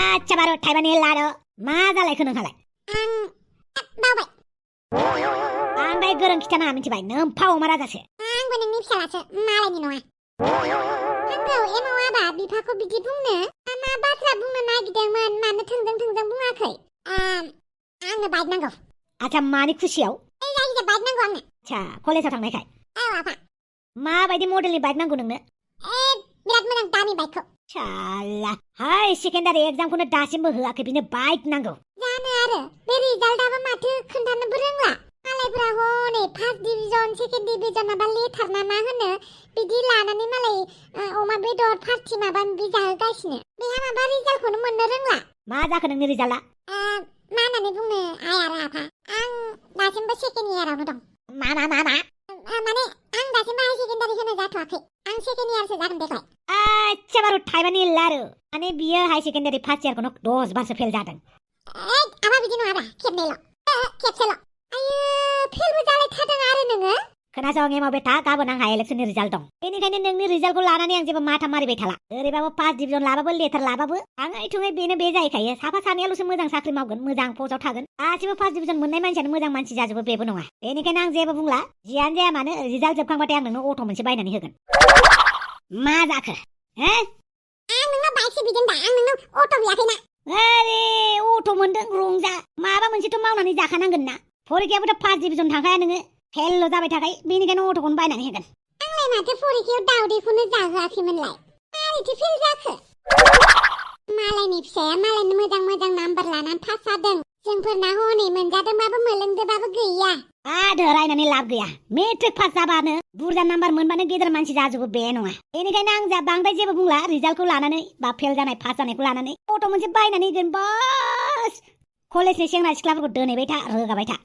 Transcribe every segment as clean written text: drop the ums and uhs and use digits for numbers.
आच्छा बारु थाइबानि लारु मा जालायखो नोंहालाय बावबाय आंलाय गोरों खिथानाङा मिथिबाय नोम्फा अमा राजासो आंबो नोंनि फिसालासो मालायनि नङा आंखौ एमाव आबा बिफाखौ बिदि बुंनो मा बाथ्रा बुंनो नागिरदोंमोन मानो थोंजों बुङाखै आंनो बाइक नांगौ आच्छा मानि खुसियाव जायखिजाया बाइक नांगौ आंनो आच्छा कलेजाव थांनायखाय औ आफा माबायदि मडेलनि बाइक नांगौ नोंनो बिराद मोजां दामि बाइकखौ साला हाय सेकेन्डारि एग्जामखौनो दासिमबो होआखै बिनो बाइक नांगौ जानो आरो बे रिजाल्टआबो माथो खोन्थानोबो रोंला मालायफ्रा हनै फार्स्ट डिभिजन सेकेन्ड डिभिजन माबा लेथार ना मा होनो बिदि लानानै मालाय अमा बेदर पार्टि माबा माबि जाहोगासिनो बेहा माबा रिजाल्टखौनो मोननो रोंला मा जाखो नोंनि रिजाल्टआ मा होननानै बुंनो आइ आरो आफा आं दासिमबो सेकेन्ड इयारावनो दं मा माने आं दासिमबो हाई सेकेन्डारि होनो जाथ'वाखै आं सेकेन्ड इयारसो जागोन देग्लाय आच्छा बारु थाइबानि लारु माने बियो हाई सेकेन्डारि फार्स्ट इयारखौनो 10 बारसो फेल जादों आबा बिदि नङाब्रा खेबनैल' खेबसेल' आयो फेलबो जालायथारदों आरो नोङो खोनासं एमाव बेटा गाबोन आंहा इलेक्सननि रिजाल्ट दं बेनिखायनो नोंनि रिजाल्टखौ लानानै आं जेबो माथा मारिबाय थाला ओरैबाबो फार्स्ट डिभिजन लाबाबो लेटार लाबाबो आङै थुङै बेनो बे जाहैखायो साफा सानैयाल'सो मोजां साख्रि मावगोन मोजां पस्टआव थागोन गासिबो फार्स्ट डिभिजन मोननाय मानसियानो मोजां मानसि जाजोबो बेबो नङा बेनिखायनो आं जेबो बुंला जियानो जाया मानो रिजाल्ट जोबखांबाथाय आं नोंनो अट' मोनसे बायनानै होगोन मा जाखो आं नोंनाव बाइकसो बिदों दा आं नोंनाव अट' बियाखैना आरे अट' मोनदों रंजा माबा मोनसेथ' मावनानै जाखानांगोन ना फरिखायाबोथ' फार्स्ट डिभिजन थांखाया नोङो फेलल' जाबाय थाखाय बेनिखायनो अट'खौनो बायनानै होगोन आंलाय माथो फरिखायाव दावदैखौनो जाहोआखैमोनलाय मारैथो फेल जाखो मालायनि फिसाया मालायनि मोजां नाम्बार लानानै पास जादों जोंफोरना हनै मोनजादोंबाबो मोनलोंदोंबाबो गैया रायनानै लाब गैया मेट्रिक पास जाबानो बुरजा नाम्बार मोनबानो गेदेर मानसि जाजोबो बे नङा बेनिखायनो आं जा बांद्राय जेबो बुंला रिजाल्टखौ लानानै बा फेल जानाय पास जानायखौ लानानै अट' मोनसे बायनानै होगोन बास कलेजनि सेंग्रा सिख्लाफोरखौ दोनहैबाय था रोगाबाय था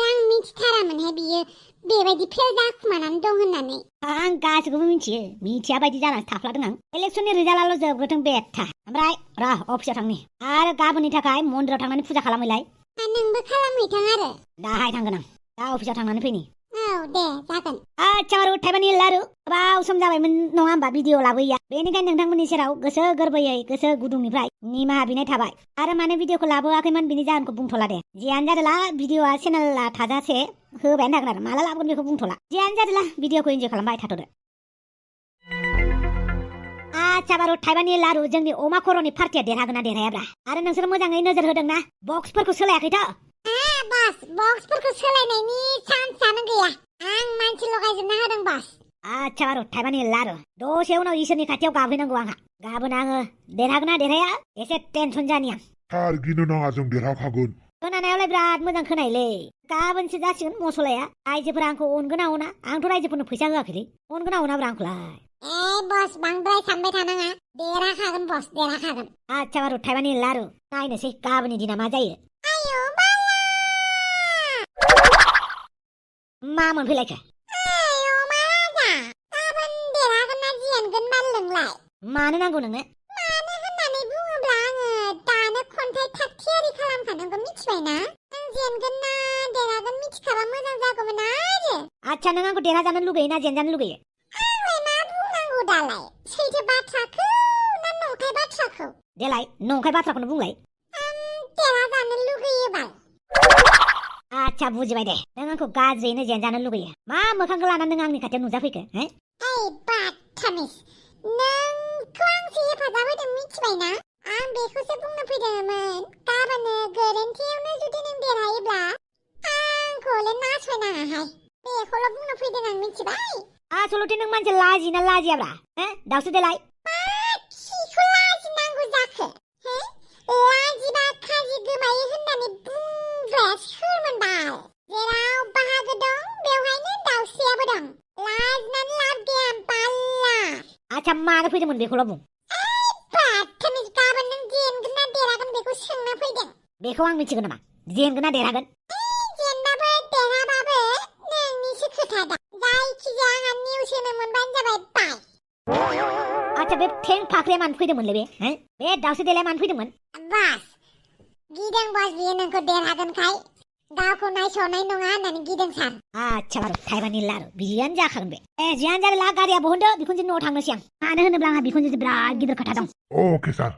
आं मिथिथारामोनहाय बियो बेबायदि फेल जाखुमानानै दं होननानै आं गासैखौबो मिथिया बायदि जानानै थाफ्लादों आं इलेक्सननि रिजाल्टआल' जोबग्रोथों बेथा ओमफ्राय र अफिसाव थांनि आरो गाबोननि थाखाय मन्दिराव थांनानै फुजा खालामहैलाय नोंबो खालामहैथां आरो दाहाय थांगोन आं दा अफिसाव थांनानै फैनि औ दे जागोन आच्छा बारु थाइबानि लारु गोबाव सम जाबायमोन नङा होमबा भिडिअ लाबोयैया बेनिखायनो नोंथांमोननि सेराव गोसो गोरबोयै गोसो गुदुंनिफ्राय निमाहा बिनाय थाबाय आरो मानो भिडिअखौ लाबोआखैमोन बिनि जाहोनखौ बुंथ'ला दे जियानो जादोला भिडिअआ चेनेला थाजासे होबायानो थागोन आरो माला लाबोगोन बेखौ बुंथ'ला जियानो जादोला भिडिअखौ इन्जय खालामबाय थाथ'दो आच्छा बारु थाइबानि लारु जोंनि अमा खर'नि पार्टिया देरहागोन ना देरहायाब्रा आरो नोंसोर मोजाङै नोजोर होदों ना बक्सफोरखौ सोलायाखैथ' बस बक्सफोरखौ सोलायनायनि चान्सआनो गैया आं मानसि लगायजोबना होदों बस आच्छा बारु थाइबानि लारु दसे उनाव इसोरनि खाथियाव गाबहैनांगौ आंहा गाबोन आङो देरहागोन ना देरहाया एसे टेनसन जानि आं सार गिनो नाङा जों देरहाखागोन खोनानायावलाय बिराद मोजां खोनायोलै गाबोनसो जासिगोन मसलाया रायजोफोरा आंखौ अनगोन ना अना आंथ' रायजोफोरनो फैसा होआखैलै अनगोन ना अनाब्रा आंखौलाय बस बांद्राय सानबाय थानाङा देरहाखागोन बस देरहाखागोन आच्छा बारु थाइबानि लारु नायनोसै गाबोननि दिना मा जायो आयौ बावा मा मोनफैलायखो आयौ मा राजा गाबोन देरहागोन ना जेनगोन बाललोंलाय मानो नांगौ नोंनो मानो होननानै बुङोब्ला आङो दानो खन्थाइ थाग थियारि खालामखानांगौ मिथिबायना आं जेनगोन ना देरहागोन मिथिखाबा मोजां जागौमोन आरो आच्छा नों आंखौ देरहाजानो लुगैयो ना जेनजानो लुगैयो आंलाय मा बुंनांगौ दालाय सैथो बाथ्राखौ ना नंखाय बाथ्राखौ देलाय नंखाय बाथ्राखौनो बुंलाय देरहाजानो लुगैयो बाल आच्छा बुजिबाय दे नों आंखौ गाज्रियैनो जेनजानो लुगैयो मा मोखांखौ लानानै नों आंनि खाथियाव नुजाफैखो बाथामिस नोंखौ आंसो हेफाजाब होदों मिथिबायना आं बेखौसो बुंनो फैदोंमोन गाबोनो गोरोन्थियावनो जुदि नों देरहायोब्ला आंखौलाय नासयनाङाहाय बेखौल' बुंनो फैदों आं मिथिबाय आसलथे नों मानसि लाजिना लाजियाब्रा दावसो देलाय मा खिखौ लाजिनांगौ जाखो लाजिबा खाजि गोमायो होननानै बुंग्राया सोरमोन बाल जेराव बाहागो दं बेवहायनो दावस्रियाबो दं लाजिनानै लाब गैया बाल्ला आच्छा मानो फैदोंमोन बेखौल' बुं बाथामिस गाबोन नों जेनगोन ना देरहागोन बेखौ सोंनो फैदों बेखौ आं मिथिगौ नामा जेनगोन ना देरहागोन जेनबाबो देरहाबाबो नोंनिसो खोथा दा जायखिजाया आंहा निउस होनो मोनबानो जाबाय बाय आच्छा बे थें फाख्रिया मानो फैदोंमोनलै बे दावसो देलाया मानो फैदोंमोन बास गिदों बस बियो नोंखौ देरहागोनखाय गावखौ नायस'नाय नङा होननानै गिदों सार। आच्छा बारु थाइबानि लारु बिदियानो जाखागोन बे। जियानो जादों ला गारिया बहनदो बिखुनजो न'आव थांनोसै आं। मानो होनोब्ला आंहा बिखुनजोजों बिराद गिदिर खोथा दं। अके सार।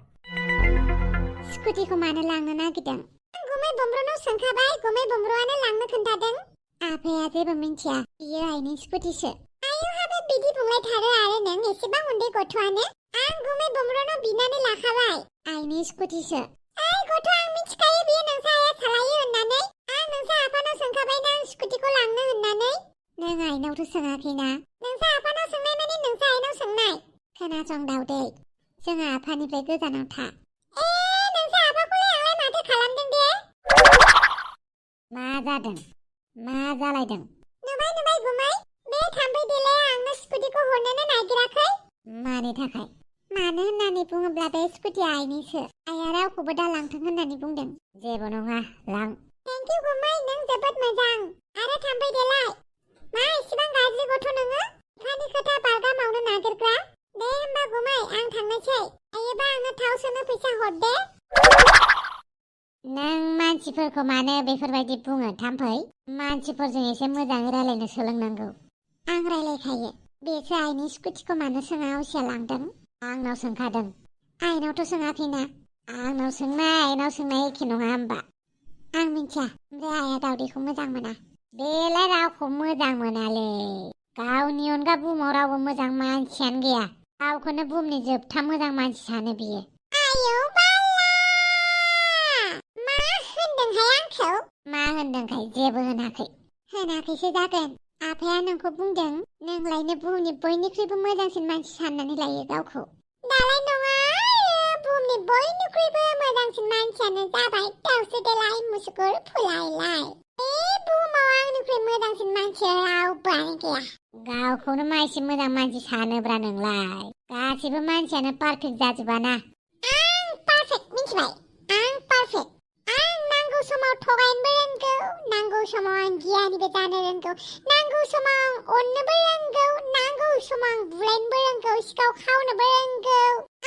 स्कुटिखौ मानो लांनो नागिरदों? आं गुमै बम्ब्रनाव सोंखाबाय, गुमै बम्ब्रआनो लांनो खोन्थादों। आफाया जेबो मिन्थिया, बियो आइनि स्कुटिसो। आयौहाबो बिदि बुंलायथारो आरो नों एसेबां उन्दै गथ'आनो। आं गुमै बम्ब्रनाव बिनानै लाखाबाय, आइनि स्कुटिसो। ओइ गथ' आं मिथिखायो बियो नोंसा आइया सालायो होननानै। आं नोंसा आफानाव सोंखाबायना आं स्कुटिखौ लांनो होननानै। नों आइनावथ' सोङाखैना? नोंसा आफानाव सोंनाय माने नोंसा आइनाव सोंनाय। खोनासं दावदै, जोंहा आफानिफ्राय गोजानाव था। नोंसा आफाखौलाय आंलाय माथो खालामदों दे? मा जादों? मा जालायदों? नुबाय गुमै, बे थाम्फै देलाया आंनो स्कुटिखौ हरनोनो नागिराखै। मानि थाखाय? मानो होननानै बुङोब्ला बे स्कुटिया आइनिसो। आइया रावखौबो दा लांथों होननानै बुंदों। जेबो नङा, लां। थेंक इउ गुमै, नों जोबोद मोजां। आरो थाम्फै देलाय, मा इसेबां गाज्रि गथ' नोङो? बिफानि खोथा बारगा मावनो नागिरग्रा। दे होमबा गुमै, आं थांनोसै। हायोबा आंनो थाव सोनो फैसा हर दे। नों मानसिफोरखौ मानो बेफोरबायदि बुङो थाम्फै? मानसिफोरजों एसे मोजाङै रायलायनो सोलोंनांगौ। आं रायलायखायो। बेसो आइनि स्कुटिखौ मानो सोङा असिया लांदों? आंनाव सोंखादों। आइनावथ' सोङाखैना? आंनाव सोंनाय एखे नङा होमबा? आं मिन्थिया, ओमफ्राय आइया दावदैखौ मोजां मोना। बेलाय रावखौ मोजां मोनालै। गावनि अनगा बुहुमाव रावबो मोजां मानसियानो गैया। गावखौनो बुहुमनि जोबथा मोजां मानसि सानो बियो। आयौ बाला! मा होनदोंहाय आंखौ? मा होनदोंखाय जेबो होनाखै। होनाखैसो जागोन। आफाया नोंखौ बुंदों, नोंलायनो बुहुमनि बयनिख्रुइबो मोजांसिन मानसि साननानै लायो गावखौ। दालाय नङा, बुहुमनि बयनिख्रुइबो मोजांसिन मानसियानो जाबाय दाउस्रि देलाय मुसुगुर फुलायलाय। बे बुहुमाव आंनिख्रुइ मोजांसिन मानसि रावबोआनो गैया। गावखौनो मा एसे मोजां मानसि सानोब्रा नोंलाय? गासिबो मानसियानो पारफेक्ट जाजोबाना। आं पारफेक्ट, मिथिबाय? आं पारफेक्ट। आं नांगौ समाव थगायनोबो रोंगौ, नांगौ समाव आं गियानिबो जानो रोंगौ, नांगौ समाव आं अननोबो रोंगौ, नांगौ समाव आं बुलायनोबो रोंगौ, सिखाव खावनोबो रोंगौ।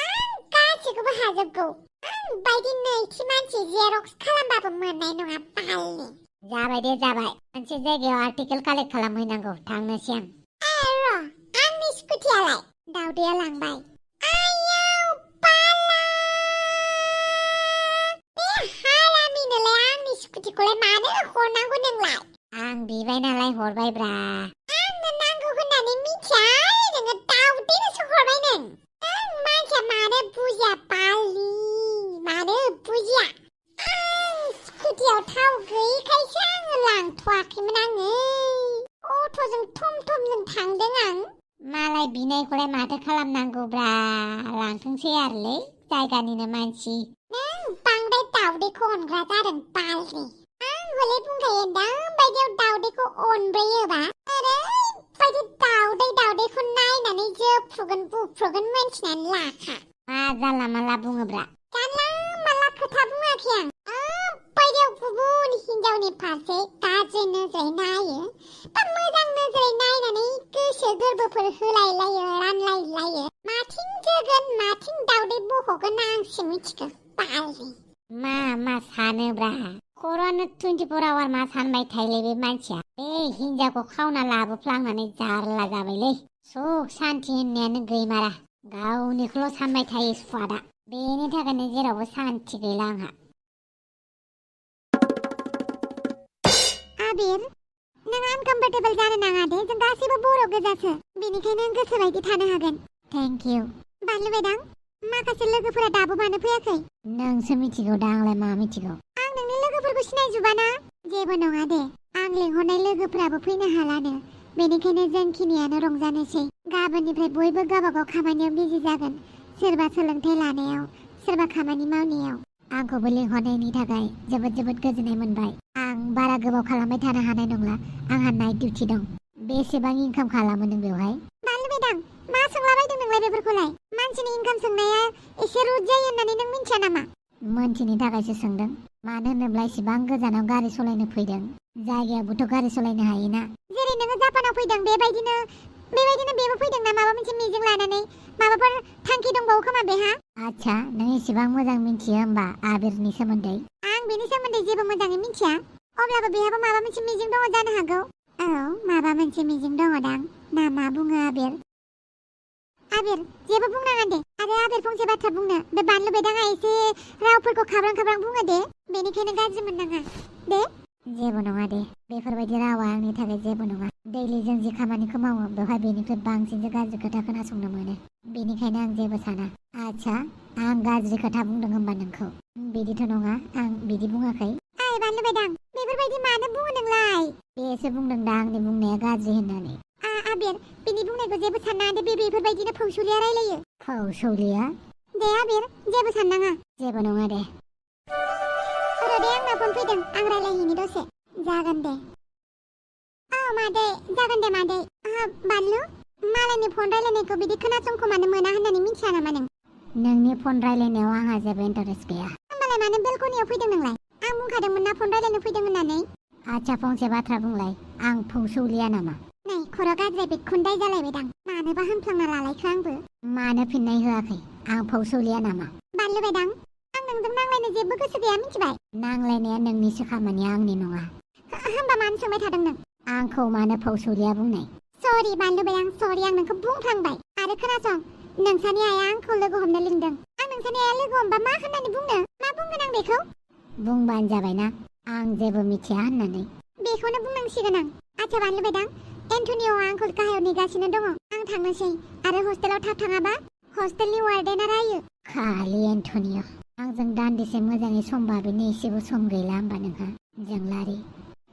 आं गासैखौबो हाजोबगौ। आं बायदि नैथि मानसि जेरक्स खालामबाबो मोननाय नङा बालनि। जाबाय दे जाबाय। मोनसे जायगायाव आर्टिकेल कालेक्ट खालामहैनांगौ, थांनोसै आं। र' आंनि स्कुटियालाय? दावदैया लांबाय। आयौ बाला! बे हारामिनोलाय आंनि स्कुटिखौलाय मानो हरनांगौ नोंलाय? आं बिबाय नालाय हरबायब्रा। आंनो नांगौ होननानै मिथिया नोङो दावदैनोसो हरबाय नों। मानसिया मानो बुजिया बालनि? मानो बुजिया? आं स्कुटियाव थाव गैयैखायसो आङो लांथ'वाखैमोन आङो। अट'जों थमथमजों थांदों आं। मालाय बिनायखौलाय माथो खालामनांगौब्रा, लांथोंसै आरोलै, जायगानिनो मानसि। नों बांद्राय दावदैखौ अनग्रा जादों बालनि। आं हले बुंखायो दाबायदियाव दावदैखौ अनब्रोयोबा ओरैबायदि दावदैखौ नायनानै जोफ्रुगोन बुफ्रुगोन मोनथिनानै लाखा। मा जानला मानला बुङोब्रा? जानला मानला खोथा बुङाखै आं। बायदियाव गुबुन हिनजावनि फारसे गाज्रि नोजोरै नायो बा मोजां नोजोरै नायनानै गोसो गोरबोफोर होलायलायो, रानलायलायो। माथिं जोगोन माथिं दावदै बख'गोन आंसो मिथिगौ बालनि। मा सानोब्रा? खर'आनो 24 आवार मा सानबाय थायोलै बे मानसिया। बे हिनजावखौ खावना लाबोफ्लांनानै जारला जाबायलै। सुख सान्ति होननायानो गैमारा। गावनिखौल' सानबाय थायो सुवादा। बेनि थाखायनो जेरावबो सान्ति गैला आंहा। आबिर, नों आनकम्फर्टेबल जानो नाङा दे, जों गासैबो बर' गोजासो। बेनिखायनो गोसो बायदि थानो हागोन। Thank you. बानलु बेदां, माखासे लोगोफोरा दाबो मानो फैयाखै? नोंसो मिथिगौ दा, आंलाय मा मिथिगौ? आं नोंनि लोगोफोरखौ सिनायजोबाना। जेबो नङा दे, आं लिंहरनाय लोगोफोराबो फैनो हालानो। बेनिखायनो जोंखिनियानो रंजानोसै। गाबोननिफ्राय बयबो गावबागाव खामानियाव बिजि जागोन। सोरबा सोलोंथाइ लानायाव, सोरबा खामानि मावनायाव। आंखौबो लिंहरनायनि थाखाय जोबोद गोजोननाय मोनबाय। आं बारा गोबाव खालामबाय थानो हानाय नंला। आंहा नाइट डिउटि दं। बेसेबां इनकाम खालामो नों बेवहाय? बानलु बेदां, मा सोंलाबायदों नोंलाय बेफोरखौलाय? मानसिनि इनकाम सोंनाया एसे रुद जायो होननानै नों मिन्थिया नामा? मोनथिनि थाखायसो सोंदों। मानो होनोब्ला इसेबां गोजानाव गारि सालायनो फैदों। जायगायावबोथ' गारि सालायनो हायोना। जेरै नोङो जापानाव फैदों बेबायदिनो बेबो फैदों ना माबा मोनसे मिजिं लानानै? माबाफोर थांखि दंबावो खोमा बेहा? आच्छा, नों इसेबां मोजां मिन्थियो होमबा आबिरनि सोमोन्दै? आं बेनि सोमोन्दै जेबो मोजाङै मिन्थिया। अब्लाबो बेहाबो माबा मोनसे मिजिं दङ जानो हागौ। औ माबा मोनसे मिजिं दङ दां। नामा बुङो आबिर? आबिर जेबो बुंनाङा दे। आरो आबिर फंसे बाथ्रा बुंनो, बे बानलु बेदाङा एसे रावफोरखौ खाब्रां खाब्रां बुङो दे, बेनिखायनो गाज्रि मोननाङा दे। जेबो नङा दे, बेफोरबायदि रावा आंनि थाखाय जेबो नङा। दैलि जों जि खामानिखौ मावो बेवहाय बेनिफ्राय बांसिनसो गाज्रि खोथा खोनासंनो मोनो, बेनिखायनो आं जेबो साना। आच्छा, आं गाज्रि खोथा बुंदों होनबा नोंखौ? बिदिथ' नङा, आं बिदि बुङाखै। ओइ बानलु बेदां, बेफोरबायदि मानो बुङो नोंलाय? बेसो बुंदों दा आंनि बुंनाया गाज्रि होननानै। आबिर बिनि बुंनायखौ जेबो सानना दे, बेफोरबायदिनो फौसौलिया रायलायो। फौसौलिया? दे आबिर जेबो साननाङा। जेबो नङा दे। र' दे आंना फन फैदों, आं रायलायहैनि दसे। जागोन दे। औ मादै, जागोन दे मादै। बानलु, मालायनि फन रायलायनायखौ बिदि खोनासंखोमानो मोना होननानै मिथिया नामा नों? नोंनि फन रायलायनायाव आंहा जेबो इन्टारेस्ट गैया। होमबालाय मानो बेलकनियाव फैदों नोंलाय? आं बुंखादोंमोन ना फन रायलायनो फैदों होननानै। आच्छा फंसे बाथ्रा बुंलाय, आं फौसौलिया नामा? नै खर' गाज्रि बिखुन्दाय जालायबायदां। मानोबा हामफ्लांना लालायखो आंबो? मानो फिननाय होआखै? आं फौसौलिया नामा? बानलु बेदां, आं नोंजों नांलायनो जेबो गोसो गैया मिथिबाय? नांलायनाया नोंनिसो खामानि, आंनि नङा। होमबा मानो सोंबाय थादों नों? आंखौ मानो फौसौलिया बुंनाय? सरि बानलु बेदां, सरि, आं नोंखौ बुंफ्लांबाय। आरो खोनासं, नोंसानि आइया आंखौ लोगो हमनो लिंदों। आं नोंसानि आइया लोगो हमबा मा होननानै बुंनो? मा बुंगोन आं बेखौ? बुंबानो जाबायना, आं जेबो मिथिया होननानै। बेखौनो बुंनांसिगोन आं। आच्छा बानलु बेदां, एन्टनिअ'आ आंखौ गाहायाव नेगासिनो दङ। आं थांनोसै। आरो हस्टेलाव थाब थाङाबा हस्टेलनि वार्डेना रायो। खालि एन्टनिअ'। आंजों दान्दिसे मोजाङै सम बारनो एसेबो सम गैला होमबा नोंहा, जोंलारि?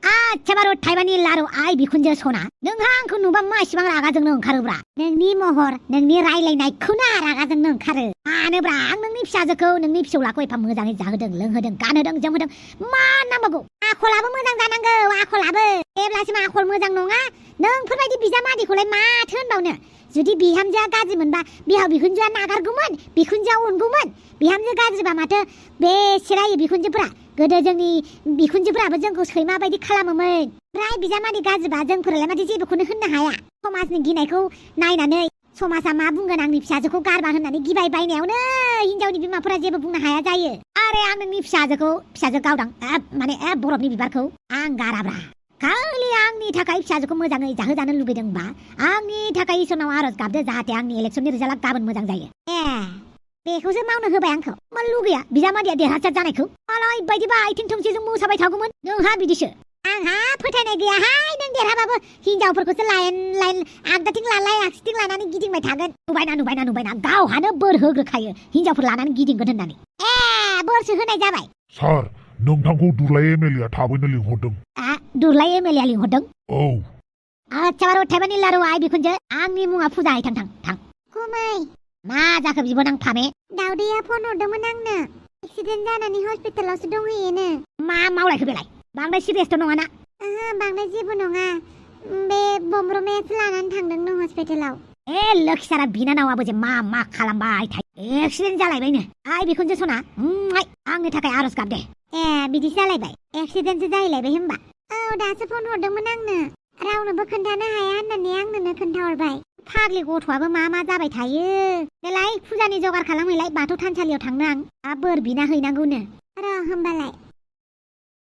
आच्छा बारु थाइबानि लारु आइ बिखुनजो सना, नोंहा आंखौ नुबा मा इसिबां रागा जोंनो ओंखारोब्रा? नोंनि महर, नोंनि रायलायनायखौनो रागा जोंनो ओंखारो। मानोब्रा आं नोंनि फिसाजोखौ, नोंनि फिसौलाखौ एफा मोजाङै जाहोदों, लोंहोदों, गानहोदों, जोमहोदों, मा नांबावगौ? आखलाबो मोजां जानांगौ, आखलाबो। जेब्लासिम आखल मोजां नङा, नोंफोरबायदि बिजामादैखौलाय माथो होनबावनो? जुदि बिहामजोआ गाज्रि मोनबा बिहाव बिखुनजोआ नागारगौमोन, बिखुनजोआ अनगौमोन। बिहामजो गाज्रिबा माथो बेसे रायो बिखुनजोफोरा? गोदो जोंनि बिखुनजोफोराबो जोंखौ सैमा बायदि खालामोमोन। ओमफ्राय बिजामादै गाज्रिबा जोंफोरालाय माथो जेबोखौनो होननो हाया? समाजनि गिनायखौ नायनानै समाजा मा बुंगोन आंनि फिसाजोखौ गारबा होननानै गिबाय बायनायावनो हिनजावनि बिमाफोरा जेबो बुंनो हाया जायो। आरे आं नोंनि फिसाजो गावदां माने बरफनि बिबारखौ आं गाराब्रा। खालि आंनि थाखाय फिसाजोखौ मोजाङै जाहोजानो लुबैदोंबा आंनि थाखाय इसोरनाव आरज गाबदो, जाहाथे आंनि इलेक्सननि रिजाल्टआ गाबोन मोजां जायो। बेखौसो मावनो होबाय आंखौ। मा लुगैया बिजामादैया देरहासार जानायखौ? मालाय बायदिबा आथिं थोंसेजों मोसाबाय थागौमोन, नोंहा बिदिसो। आंहा फोथायनाय गैयाहाय, नों देरहाबाबो हिनजावफोरखौसो लाइन लाइन आगदाथिं लालाय आगसिथिं लानानै गिदिंबाय थागोन। नुबायना गावहानो बोर होग्रोखायो हिनजावफोर लानानै गिदिंगोन होननानै। बोरसो होनाय जाबाय। सार, नोंथांखौ दुलाय एमएलए आ थाबैनो लिंहरदों। दुलाय एमएलए आ लिंहरदों? औ। आच्छा बारु थाइबानि लारु आइ बिखुनजो, आंनि मुङा फुजाहाय थां। गुमै मा जाखो बिबोनां फामे? दाउदैया फन हरदोंमोन आंनो। एक्सिडेन्ट जानानै हस्पिटालावसो दंहैयोनो। मा मावलायखो बेलाय? बांद्राय सिरियासथ' नङाना? बांद्राय जेबो नङा। बे बमब्रमायासो लानानै थांदोंनो हस्पिटालाव। लोखिसारा बिनानावाबो जे मा खालामबाय थायो। एक्सिडेन्ट जालायबायनो। आइ बिखुनजो सना, आंनि थाखाय आरज गाब दे। बिदिसो जालायबाय? एक्सिडेन्टसो जाहैलायबाय होमबा? औ, दासो फन हरदोंमोन आंनो। रावनोबो खोन्थानो हाया होननानै आंनोनो खोन्थाहरबाय। फाग्लि गथ'आबो मा जाबाय थायो। देलाय फुजानि जगार खालामहैलाय, बाथौ थानसालियाव थांनो आं बोर बिना हैनांगौनो। र' होमबालाय।